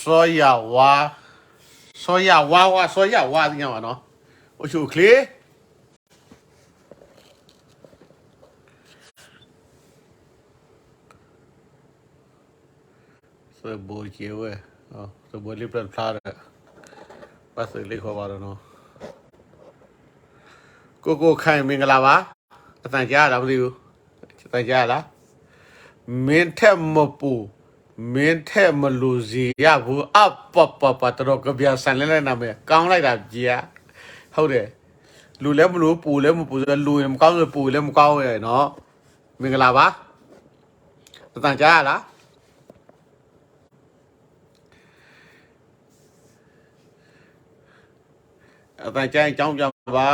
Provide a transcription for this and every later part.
စီၤယၤဝါ, စီၤယၤဝါဝါ, စီၤယၤဝါသ့ၣ်ညါဘၣ်နီၤ, အိၣ်ဆူၣ်အိၣ်ချ့ သုးဘိက့ဝဲ, သုးဘိလံပျၢၢ်တဖျါဒီး ဘၣ်သုးလ့ၣ်ခီဘၣ်ဒီးနီၤ, ကိုကိုခိုင်မင်္ဂလာပါ, အသံကြားရလားမသိဘူး, အသံကြားရလား, မင်းထက်မပူ, မင်းထက်မလူဇီယဘူး, အပပပ တော်တော်ကဗျာဆန်လဲလဲနာမည် ကောင်းလိုက်တာဗျာ, ဟုတ်တယ်, လူလည်းမလူပူလည်းမပူ, လူလည်းမကောင်းပူလည်းမကောင်းနော်, မင်္ဂလာပါ, အသံကြားရလား အသံကြားရင် ကြောင်းပြန်ပါ,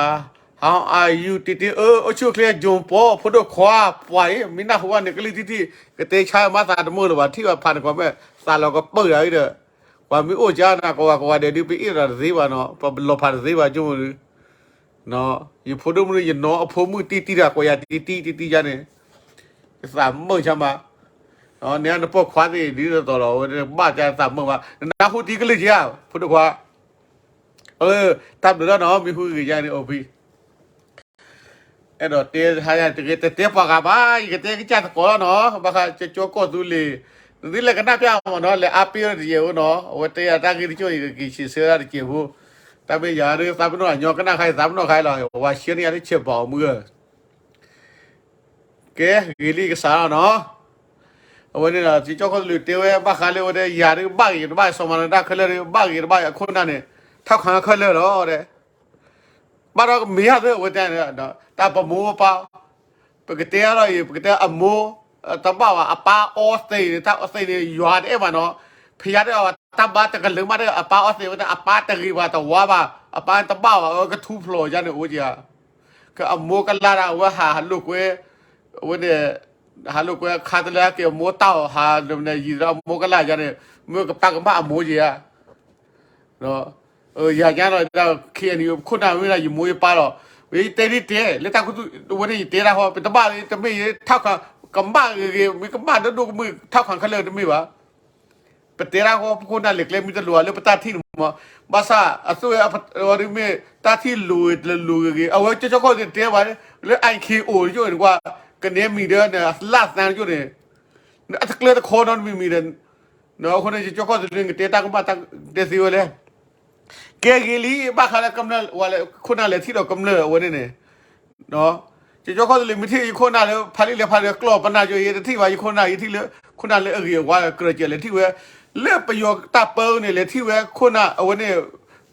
How are you တံတံ, အိၣ်ဆူၣ်အိၣ်ချ့ John Paul ဖိဒိၣ်ခွါ, ပှၤအံၤ မ့ၢ်နၢ်ဟူဘၣ်န့ၣ် ကလုၢ်ထံထံ, ကတဲဆါမၤသးတမုာ်လၢၤဘၣ်, ထံၣ်ဘၣ်ဖးန့ၣ် comment သးလီၤကပၢၢ်ယၤဒီး, ပှၤမ့ၢ်အိၣ်ကါနၤ ကဝၤကဝၤဒဲးဒုး ပအ့ၣ်ဒီးတသ့ဘၣ်နီၤ, ပလီၤဖးတသ့ဘၣ် ကၠိမုၢ်ဒုး, ယဖိဒိၣ်မုၣ် ယနီၤအဖိမုၣ်တံတံတၢ် ကွၢ်ယၤတံတံတံတံယါန့ၣ်, ယသးမုာ်ဆါမး, န့ၣ်နပိာ်ခွါသ့ၣ်ဒ်သိးသိးလီၤ, ဝဲဘၣ်ကသးမုာ်မး, နနၢ်ဟူတံကလုၢ်ကါ, ဖိဒိၣ်ခွါ တၢ်ဘျုးလီၤနီၤ, မ့ၢ်ဟူဂ့ၤယါန့ၣ် အိၣ်ဖံ, အဲၣ်ဒိးတဲဟါယါတဂ့ၤ, တတဲပှၤဂၤဘၣ်, ယကတဲကစၢ်သကိးလီၤနီၤ, ဘၣ်ဃးကၠီကီၢ်သူလ့ၤ, နသုလဲၤကနၣ်ပျၢ်မးနီၤ, လဲၤအါပ့ၢ်တယဲၢ်အိၣ်နီၤ, အဝဲတဲယၤတၢ်ဂ့ၢ်တကၠိၢ် ယကက့ၤဆံးဆၢဒၣ်တစဲးဖိ, တၢ်မ့ၢ်ယၤဒုး သးပ့ၤနီၣ်အညီကနၣ်ခါအံၤ သးပ့ၤနီၣ်ခါအံၤလီၤ, ဝၤဆှၢန့ၢ်ယၤလၢဆဲးဘၣ်အီၤမုၢ်ဧၢ ကဲဂ့ၤလံကစးလီၤနီၤ, အဝဲန့ၣ်ဒီး ကၠီကီၢ်သူလ့ၤတဲဝဲ ဘၣ်ဃးလၢအဝဲတဲ ယၤဒုးဘၣ်ဂ့ၤတဘၣ်, စီၤမၤနၢၤတၢ်ခဲလၢာ်ဒုး ဘၣ်ဂ့ၤတဘၣ်အခိၣ်နၢ်န့ၣ်, ထောက်ခံခဲလၢာ်လီၤတဲ, ဘၣ်ဒီးမ့ၢ်ယၤသ့ အဝဲတဲန့ၣ်, တၢ်ပမိၢ်ပပၢ် ပကတဲအါလီၤအံၤ ပကတဲအမိၢ်, တဘၣ်ဘၣ် အပၢ်အီသံးန့ၣ်, တၢ်အီသံးန့ၣ် ယွၤတအဲၣ်ဘၣ်နီၤ, ဖယါတဲအီၤ တၢ်ဘါတကလုာ်မး တဲအပၢ်အီသံးဝဲ တၢ်အပၢ်တဂ့ၤဘၣ်တဝါဘၣ်, အပၢ်တဘၣ်ဘၣ် အဝဲကထူဖျိးယါန့ၣ် အိၣ်က့ၤဧါ, ကအမိၢ်ကလၢ်ဒၣ် အဝဲဟးလိာ်ကွဲ, အဝဲန့ၣ်, ဟးလိာ်ကွဲခါတလၢက့ၤအမိၢ်တၢ်အီၤ ဟးလိာ်န့ၣ် ယံၤဒီးအမိၢ်ကလၢ်ယါန့ၣ်, မ့ၢ်ကပၢ်ကမၣ်အမိၢ်က့ၤဧါ ယၤညါဒီး KNU ခိၣ်နၢ်မ့ၢ်ဒၣ်ယမိၢ်ယပၢ်လီၤ, ယတဲဒ်တဲ လၢတၢ်ခူသူၣ်ဝဲန့ၣ် ယတဲဒၣ်ဃီ ပတဘၣ်လၢတမ့ၢ်ယထီၣ်ခါ, ကမၣ်ဂ့ၤဂ့ၤ မ့ၢ်ကမၣ်ဒိၣ်ဒိၣ်ကမုၢ် ထီၣ်ခါခဲလၢာ်တမ့ၢ်ဘၣ်, ပတဲဒၣ်ဃီ ပခိၣ်နၢ်လဲၤကျဲမ့ၢ်တလိၤလၢပတၢ်ထံၣ်န့ၣ်မး, ဘၣ်ဆၣ်အသိးဝဲ အဝဲဒ်မ့ၢ်တၢ်ထံၣ်လိၤဂ့ၤတလိၤဂ့ၤဂ့ၤ အဝဲကၠီကၠီကီၢ်န့ၣ်တဲဘၣ်, လၢ IKO တကၠိန့ၣ်ကွၢ်, ကနဲမံၤဒီး လၢသၢတကၠိန့ၣ်, အတကျဲတခီနီတမံၤမံၤဒီး, အဃိန့ၣ် ကၠီကၠီကီၢ်သူလ့ၤန့ၣ် ကတဲတၢ်ကမၣ်တၢ်တဲသ့ဝဲလဲၣ် ကဲဂ့ၤလံ ဘၣ်ဃးလၢကမျၢၢ် ခိၣ်နၢ်လဲၤထံၣ်ဒီးကမျၢၢ်အဝဲန့ၣ်န့ၣ်, ကၠီကၠီကီၢ်သူလ့ၤမ့ၢ်ထံၣ်ယခိၣ်နၢ်လၢ ဖးလံာ်လဲၤဖးလၢကျီၢ်ပနၢ်ကၠိ ယတထံၣ်ဘၣ် ယခိၣ်နၢ် ယထံၣ်လၢ ခိၣ်နၢ်လၢအဂ့ၤအဝါကြၢးကဲလဲၤထံၣ်ဝဲ, လၢပယီၤတၢ်ပၢန့ၣ် လဲၤထံၣ်ဝဲခိၣ်နၢ်အဝဲန့ၣ်,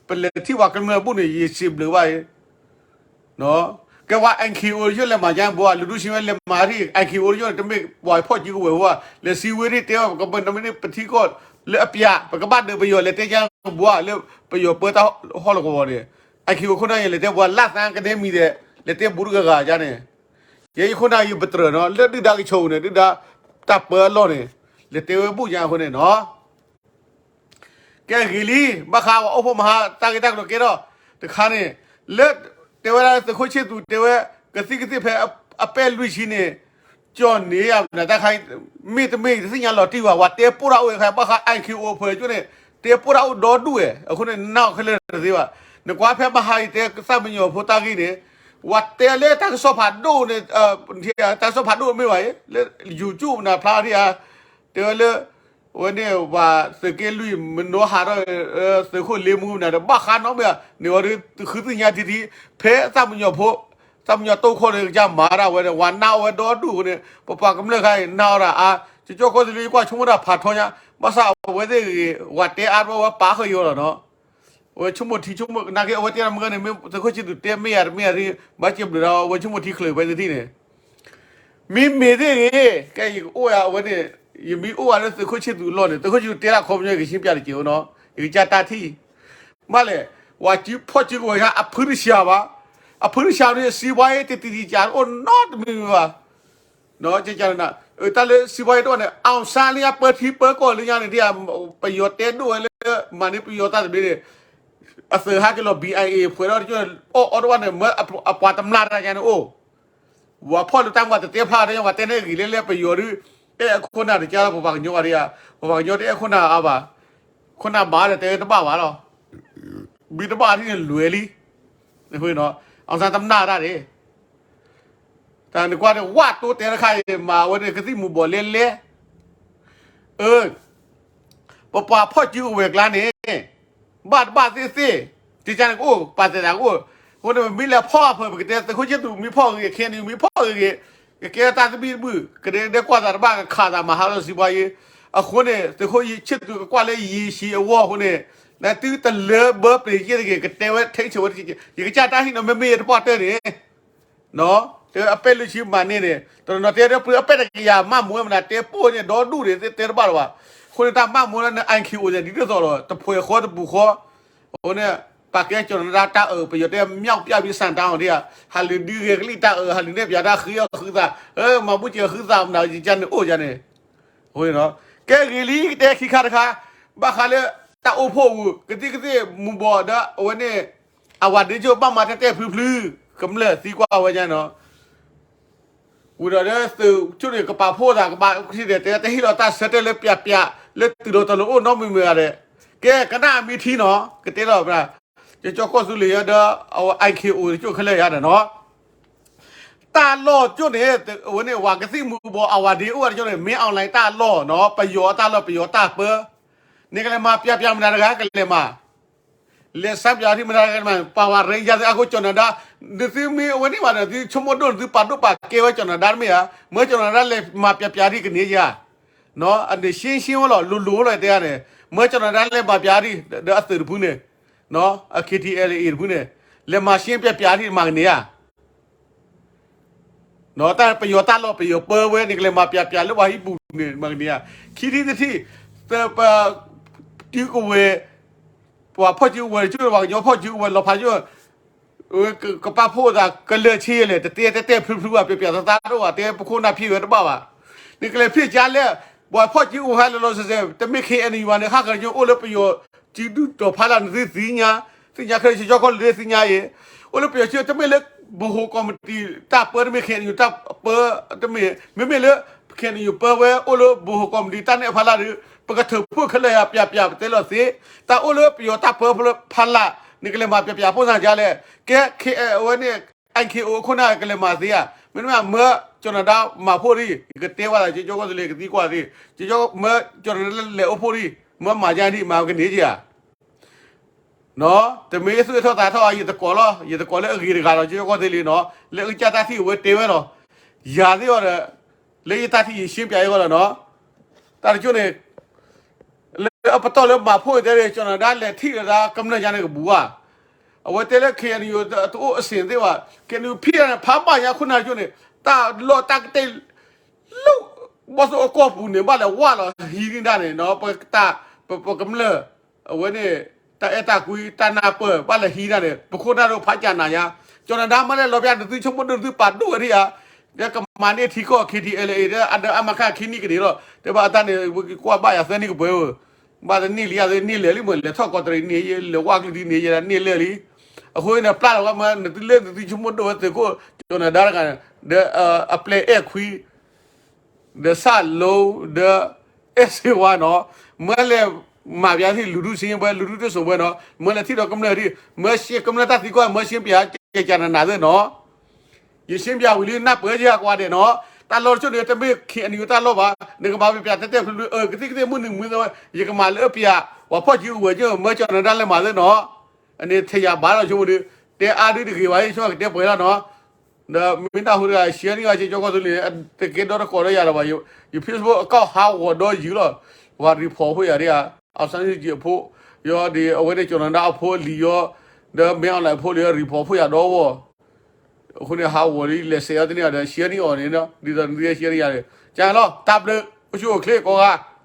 ပလဲၤထံၣ်ဝဲကမျၢၢ်ဘူၣ်န့ၣ် ယစံးဘျုးဘၣ်အံၤ ကဲဝဲ IKO တကၠိလဲၤမၤညါဘိဧါ လူၤဒူၣ်ဆံဝဲလဲၤမၤထံၣ် IKO တကၠိန့ၣ် တမ့ၢ်ပှၤဖီၣ်ကံကဝဲၤဘိဧါ လဲၤစံးဝဲဒ်တဲအီၤ ပကမ့ၢ်တမ့ၢ်န့ၣ် ပထံကီၢ်လၢအပျး ပကဘၣ်ဒုးပယီၤလဲၤတဲညါဘိဧါ လၢပယီၤပၢတၢ်ဟီၣ်လီၤကဝီၤန့ၣ် IKO ခိၣ်နၢ်ယလဲၤတဲပှၤလၢ်သါကဒဲမံၤဒဲး လဲၤတဲဘူးတဂၤဂၤယါန့ၣ်, ယဲယခိၣ်နၢ်ယပတြၢၤနီၤ လၢဒုၣ်ဒါကဆိးန့ၣ် ဒုၣ်ဒါတၢ်ပၢအလီၢ်န့ၣ် လဲၤတဲဝဲဘူၣ်ညါအဃိန့ၣ်နီၤ ကဲဂ့ၤလံ ဘၣ်ဃးပှၤအိၣ်ဖှိၣ်မဟါ တၢ်ဂ့ၢ်တၢ်ကျိၤကဲထီၣ်တခါန့ၣ် လၢတဲဝဲဒၣ်သုးခိၣ်ဆ့ၣ်သူးတဲဝဲ ကသံၣ်ကသ့ၣ်ဖဲအပဲၢ်လွံၢ်ဆံန့ၣ် ကၠီၣ်န့ၢ်ယၤမနုၤတၢ်ခါ မ့ၢ်တမ့ၢ်တသ့ၣ်ညါလီၤတံၢ်ဘၣ် ပှၤတဲပိၢ်တၢ်အိၣ်ဝဲခါ ဘၣ်ဃး IKO အဖၢကၠိန့ၣ် တဲပိၢ်တၢ်အိၣ်ဒီဒူၣ်ဝဲ အဃိန့ၣ် နနၢ်အီၤခဲလၢာ်တသ့ဘၣ် နကွၢ်ဖဲမဟါအံၤတဲသၣ်မညီၤဖိတၢ်ဂ့ၢ်န့ၣ် ပှၤတဲလၢတၢ်ကစီၣ်ဖးဒိၣ်န့ၣ် တၢ်ကစီၣ်ဖးဒိၣ်မ့ၢ်ဘၣ်အံၤ လၢ YouTube နၤဖျါထံၣ်ဧါ တဲဝဲလၢ အဝဲန့ၣ် ပှၤသုးက့လွံၢ်မနီဟးထီၣ် သုးခိၣ်လ့မူနၤဒီး ဘၣ်ဃးနီတမံၤဘၣ် န့ၣ်ဝဲဒုး သုးဃုသ့ၣ်ညါထံထံ ဖဲသၣ်မညီၤဖိ သၣ်မညီၤတိၢ်ခိၣ်န့ၣ် ကစၢ်မၤဒၣ်ဝဲဒီး ဝၤနါအဝဲဒီဒူၣ်အဃိန့ၣ် ပပှၤကမျၢၢ်ခါအံၤ နါအီၤဒၣ်အါ ကၠီကၠီကီၢ်သူလ့ၤ ယကွၢ်ဆိကမိၣ်တၢ်ဖးထီညါ ဘၣ်ဆၣ်အဝဲသ့ၣ်ဂ့ၤ ဝၤတဲအါတဘၣ်ဝဲပာ်ဃုာ်ယိာ်လီၤနီၤ အဝဲဆိကမိၣ်ထံဆိကမိၣ်နာ်က့ အဝဲတဲဒၣ်မုၢ်ဂီၤန့ၣ် မ့ၢ်သုးခိၣ်ဆ့ၣ်သူးတဲမ့ၢ်ယၤတမ့ၢ်ယၤထံ ဘၣ်စံးဘျုးဒီး အဝဲဆိကမိၣ်ထံချုးဖဲန့ၣ်ထံၣ်န့ၣ် မ့မ့ၢ်သ့ၣ်ဂ့ၤ ကဲယကအိၣ်ယၤအဝဲန့ၣ် ယမ့ၢ်အိၣ်ဝဲလၢသုးခိၣ်ဆ့ၣ်သူးအလီၢ်န့ၣ် သုးခိၣ်ဆ့ၣ်သူးတဲဒၣ်ခီပညီ ယကစံးပျၢ်တက့ၢ်နီၤ ယကစၢ်တၢ်ထံၣ် မ့ၢ်လဲၣ် ဝၤစုဖီၣ်စုကဝဲၤညါ အဖုတဆှးဘၣ် အဖုတဆှးန့ၣ် စံးဘှါအံၤ တတံၤတံၤကးအိၣ်နီတမံၤမံၤဘၣ် ကဲကဲနၤ တၢ်လၢစံးဘှါအံၤတအိၣ်န့ၣ် အောင်ဆန်းလၢညါပၢထံပၢကီၢ်လၢညါန့ၣ် ဒ်ပယီၤတဲဒိၣ်ဝဲလၢ မၤန့ၢ်ပယီၤတၢ်သဘျ့န့ၣ် အသုးဟးက့ၤလီၤ ဘံၣ်အဲၣ်အ့ၣ် ဖှဲးထီၣ်တကၠိ အီၣ်အီၣ်တဝၣ်န့ၣ် မ့ၢ်အပှၤတမျၢ်တၢ်ညါန့ၣ်အိၣ် ဝၤဖီၣ်လၢတၢ်မၤတတဲဖျါတညါ ပှၤတဲန့ၣ်ဂ့ၤလၢလၢပယီၤဒုး အဲၣ်အခိၣ်နၢ်တကါလီၤ ပပှၤကညီဘၣ်ဒံးဧါ ပပှၤကညီတအဲၣ်အခိၣ်နၢ်အါဘၣ် ခိၣ်နၢ်ဘၣ်ဒီးတဲတဘၣ်ဘၣ်လီၤ. မ့ၢ်တဘၣ်ထံၣ်န့ၣ်လွဲၤလံ. အီၣ်စၣ်တမနၢ်တၢ်န့ၣ် တၢ်န့ၣ်ကွၢ်ဝးတိတဲတခါအံၤ မၤဝဲန့ၣ် ကသံၣ်မူၤဘှီးလဲလဲ အၢ ပပှၤဖီၣ်စုကဝဲၤကျါန့ၣ် ဘၣ်တဘၣ်သ့ၣ်သ့ၣ် ကကန့ၣ်ကအိၣ် ပာ်သဲးသးကအိၣ်. အဃိန့ၣ် ပမ့ၢ်လဲၤဖီၣ်အဖၢၣ် ပကတဲသုးခိၣ်ဆံၣ်သူးမ့ၢ်ဖီၣ်ဂ့ၤ ခ့ၣ်နံၣ်မ့ၢ်ဖီၣ်ဂ့ၤဂ့ၤ ကကဲတၢ်သဘံၣ်တဘုၣ် ကဒဲကဒဲကွၢ်သးတဘၣ် ကခးသးမၤဟးလီၤစံးပှၤယံၤ. အဃိန့ၣ် သုးခိၣ်ဆံၣ်သူးကကွၢ်လၢယံၤဆံးအဂီၢ်အဃိန့ၣ် နသုတလၢဘၢပျ့ၤယ့ၢ်တဂ့ၤ ကတဲဝဲထဲဆၢဝဲတက့ၢ်. ယကစၢ်တၢ်ဟ့ၣ်နီၤမ့မ့ၢ်ယတပှၢ်တၢၢ်န့ၣ် တဲအပဲၣ်လွံၢ်ဆံမၤန့ၢ်န့ၣ် တနီၤနီၤတဲဒီးပှ့ၤအပဲၣ်တကယၤမၣ်မူဝဲမနုၤ တဲပိၢ်န့ၣ်ဒီဒူၣ်န့ၣ် တဲတဘၣ်လၢၤဘၣ်. အဃိန့ၣ် တၢ်မၣ်မူလၢန I Q အိၣ်န့ၣ် ဒ်သိးသိးလီၤ တဖှဲးဃီတပူၤဃီ အဃိန့ၣ် ပာ်ကဲကၠီၤနၤဒါတၢ်အၢ ပယီၤတဲ မြောက်ပြပြီးဆန္ဒ ဒ်ဧါ ဟးလုာ်ဒုးဂဲၤကလံၣ်တၢ်အၢ ဟးလုာ်နဲၣ်ပၠးတၢ်ဃ့အီၣ်ဃုသး မၤဘူၣ်စၢၤဃုသးမနုၤ ယကန့ၣ်အိၣ်ယၤန့ၣ် ကဲဂ့ၤလံ ကတဲခံခါတခါ ဘၣ်ဃးလၢ တၢ်အိၣ်ဖှိၣ်အူ ကသံၣ်ကသ့ၣ်မူၤဘှီးဒီးအဝဲန့ၣ် အဝၤဒ့ကၠိၣ်ဘၣ်မၤတဲတဲဖျုဖျု ကမျၢၢ်သံကွၢ်ဝဲညါနီၤ ဝံၤဒီးလၢသုးကၠိၣ်န့ၣ် ကပာ်ဖှိၣ်သး ကဘၣ်ထံၣ်ဒီးတဲ တဟ့ၣ်လီၤတၢ်ဆၢတဲာ်လၢပၠးပၠး လၢတုၤလီၤတၢ်လီၤအိၣ်နီတမံၤမံၤဂၤဒီး ကဲကနၣ်အမံထံနီၤ ကတဲလီၤ ကၠီကီၢ်သူလ့ၤဒီး အဝဲ I K O ကၠိၣ်ခဲလၢာ်ယါဒီးနီၤ တၢ်လီၢ်ကၠိၣ်န့ၣ် အဝဲန့ၣ် ဝၤကသံၣ်မူၤဘှီး အဝၤဒ့အိၣ်ဝဲတကၠိၣ်န့ၣ် မ့ၢ် online တၢ်လီၢ်နီၤ ပယီၤတၢ်လီၢ် ပယီၤတၢ်ပၢ နကလဲၤမၤပၠးပၠးမနုၤတဂၤကလဲၤမၤ လဲၤစါပၠးထံမတၤတဂၤမး ပှၤဝဲရ့ယါသ့ၣ်အါခိၣ်ကၠီၤနၤဒါ နသုမ့ၢ်အဝဲန့ၣ်ဘၣ်ဒီး သုဆိကမိၣ်ဒိၣ်နသုပာ်ဒိၣ်ပာ်ကဲဝဲကၠီၤနၤဒါတမ့ၢ်ဧါ မၢကၠီၤနၤဒါလဲၤမၤပၠးပၠးထံကန့ၢ်ယါ အန့ၣ်ရှင်းရှင်းဝဲလီၤ လိၤလိၤဝဲလီၤတဲန့ၣ် မၢကၠီၤနၤဒါလဲၤမၤပၠးထံ ဒီးအသုးတဖုန့ၣ် အ K T L A တဖုန့ၣ် လဲၤမၤရှင်းပၠးပၠးထံမၤကန့ၢ်ဧါ တၢ်ပယီၤတၢ်လီၢ်ပယီၤပၢဝဲန့ၣ် ကလဲၤမၤပၠးပၠးလၢပှၤဟံၣ်ပူၤန့ၣ် မၤကန့ၢ်ဧါ ခံထံၣ်တထံၣ် ပ စုကဝဲၤ ပှၤဖီၣ်စုကဝဲၤတကၠိၣ် ပှၤကညီဖီၣ်စုကဝဲၤလီၤဖးကၠိၣ် ကပာ်ဖှိၣ်သးကလၢာ်ဆ့လဲၣ် တတဲတဲတဲဖျုဖျုဘၣ် ပၠးပၠးသးသးတအိၣ်ဘၣ် တဲပခိၣ်နၢ်ဖံးဝဲတဘၣ်ဘၣ် နကလဲၤဖံးကၠါလဲၣ် ပှၤဖီၣ်စုကဝဲၤဟဲလီၤလီၤဆဲးဆဲး တမ့ၢ် K N U ဘၣ်န့ၣ် ဟးကရၢကၠိအိၣ်လၢပယီၤစုဒုၣ်တီၤဖးလၢ် နသုသ့ၣ်ညါ သ့ၣ်ညါခဲလၢာ် ကၠီကီၢ်လၢသ့ၣ်ညါအံၤ အိၣ်လၢပယီၤစုတမ့ၢ်လၢ ဗဟိုကော်မတီ တၢ်ပၢတမ့ၢ် K N U တၢ်ပၢတမ့ၢ် မ့မ့ၢ်လၢ K N U ပၢဝဲအိၣ်လၢ ဗဟိုကော်မတီ တၢ်နဲၣ်ဖးလၢ်ဒီး ပကထုးဖှိၣ်ခဲလၢာ်ယါ ပၠးပၠးပတဲလီၤသ့ တၢ်အိၣ်လၢပယီၤတၢ်ပၢဖးလၢ် နကလဲၤမၤပၠးပၠးဖိသၣ်ကၠါလဲၣ် ကဲ K အဝဲန့ၣ် I K O ခိၣ်နၢ်ကလဲၤမၤသ့ဧါ မ့တမ့ၢ် မၢကၠီၤနၤဒါမၤဖှိၣ်ဒံး ယကတဲဝဲဒၣ် ကၠီကီၢ်သူလ့ၤကသံကွၢ်သ့ မၢကၠီၤနၤဒါလဲၤအိၣ်ဖှိၣ်ဒံး မၢမၤယါဒံး မၤကန့ၢ်က့ဧါ တမ့ၢ်ယသူၣ်ထီၣ်သးထီၣ် ယတကိးလီၤ ယတကိးလၢအဂ့ၤတဂၤလီၤ ကၠီကီၢ်သူလ့ၤနီၤ လၢအကစၢ်တၢ်ထံၣ်အဝဲတဲဝဲလီၤ ယၤသ့ၣ်အီၤဒီး လၢယတၢ်ထံၣ်ယရှင်းပၠးအဂီၢ်လီၤနီၤ တၢ်တကၠိၣ်န့ၣ် လၢအပတီၢ်လၢမၤဖှိၣ်တဲ ကၠီၤနၤဒါလဲၤထံၣ်လၢဒၣ်ကမျၢၢ်ညါန့ၣ်ကဘူးဘၣ် အဝဲတဲလၢ K N U တအိၣ်အစ့ၣ်သ့ၣ်ဘၣ် K N U ဖံးန့ၣ် ဖးဘၣ်ညါခိၣ်နၢ်တကၠိၣ်န့ၣ် တၢ်လီၢ်တၢ်ကတဲာ် လၢဘီၣ်သိၣ်အကီၢ်ပူၤန့ၣ် ဘၣ်လဲၤဝါလီၤဟံးန့ၢ်ဒၣ်န့ၣ်နီၤ ပတၢ် ပကမျၢၢ် အဝဲန့ၣ် တၢ်အဲၣ်တၢ်ကွံ တၢ်နၢ်ပၢၢ် ဘၣ်လဲၤဟံးဒၣ်န့ၣ် ပခိၣ်နၢ်ဒိၣ်ဖးကၠးနၤညါ ကၠီၤနၤဒါမ့ၢ်လဲၤလီၤပျၢ် နသုဆိကမိၣ်ဒိၣ်နသုပာ်ဒိၣ်ဝဲဒံးဧါ ဒီးကမၤန့ၢ်ထံကီၢ် K T L A ဒီးအဒၢအမၤခါခံနံၣ်ကန့ၢ်လီၤ တဲဘၣ်အတၢ်န့ၣ် ဝဲကကွၢ်ဘၣ်ယၤသၢနံၣ်ကပှဲၤဧၢ ဘၣ်တနံၣ်လံယၤသ့ နံၣ်လဲၢ်လံမ့ၢ် လဲၤထီၣ်ကီးတရံးနံၣ်ယဲ လဲၤဝါကျုးဒ်နံၣ်ယဲဒၣ် နံၣ်လဲၢ်လံ အဃိန့ၣ် ပျၢ်လီၤဝဲမၢ နသုလၢနသုဆိကမိၣ်ဒိၣ်ဝဲသုးခိၣ် ကၠီၤနၤဒါတဂၤန့ၣ် ဒီးအပျဲၢ်အဲၣ်ခွံ ဒီးစၢ်လိ ဒီးအဲၣ်စ့ဝါနီၤ မၢလဲၤမၤပျးထံၣ် လူထုစံးဝဲ လူထုတစိာ်ဝဲနီၤ မၢလဲၤထံၣ်ဒီးကမျၢၢ်ထံၣ် မၢရှင်းကမျၢၢ်တၢ်သံကွၢ် မၢရှင်းပျး ကဲကၠးနးနးသ့နီၤ ယရှင်းပျးဝံၤလံ နၢ်ပၢၢ်ယၤကွၢ်ဒဲးနီၤ တၢ်လီၢ်တကၠိၣ်န့ၣ် တမ့ၢ် K N U တၢ်လီၢ်ဘၣ် နကမၤပျးတဲတဲဖျုဖျု အကသံၣ်ကသ့ၣ်မုၢ်နုာ်မုၢ်သဝဲ ယကမၤလၢအပျး ပှၤဖီၣ်စုကဝဲၤကၠိ မၢကၠီၤနၤဒါလဲၤမၤသ့နီၤ အန့ၣ်ထဲယၤဘၣ်လီၤဆိကမိၣ်ဒီး တဲအါဒုတဂ့ၤဘၣ် ယဆိကမိၣ်ကတဲပှဲၤလီၤနီၤ ဒီးမ့ၢ်တၢ်ဟူတဂၤ ရှဲန့ၢ်အီၤ ကၠီကီၢ်သူလ့ၤန့ၣ် တကဲဒီတကိးဒီးယၤလၢၤဘၣ် ယ Facebook account ဟးဂီၤဒီးယုာ်လီၤ ပှၤ report ဖိယၤဒ်ဧါ အောင်ဆန်းစုကြည် အဖိ ယီၤဒီး အဝဲန့ၣ်ကၠီၤနၤဒါအဖိလံၤယီၤ ဒီးမင်းအောင်လှိုင် အဖိလံၤယီၤ report ဖိယၤဒီးဝီၤ အဃိန့ၣ် ဟးဂီၤဒီး လဲၤစဲးအီၤတန့ၢ်ဒီး ရှဲန့ၢ်အီၤန့ၣ် ဒ်သိးနသုရှဲန့ၢ်ယၤန့ၣ် ကလီၤ တၢ်ဘျုး အိၣ်ဆူၣ်အိၣ်ချ့ကိးဂၤ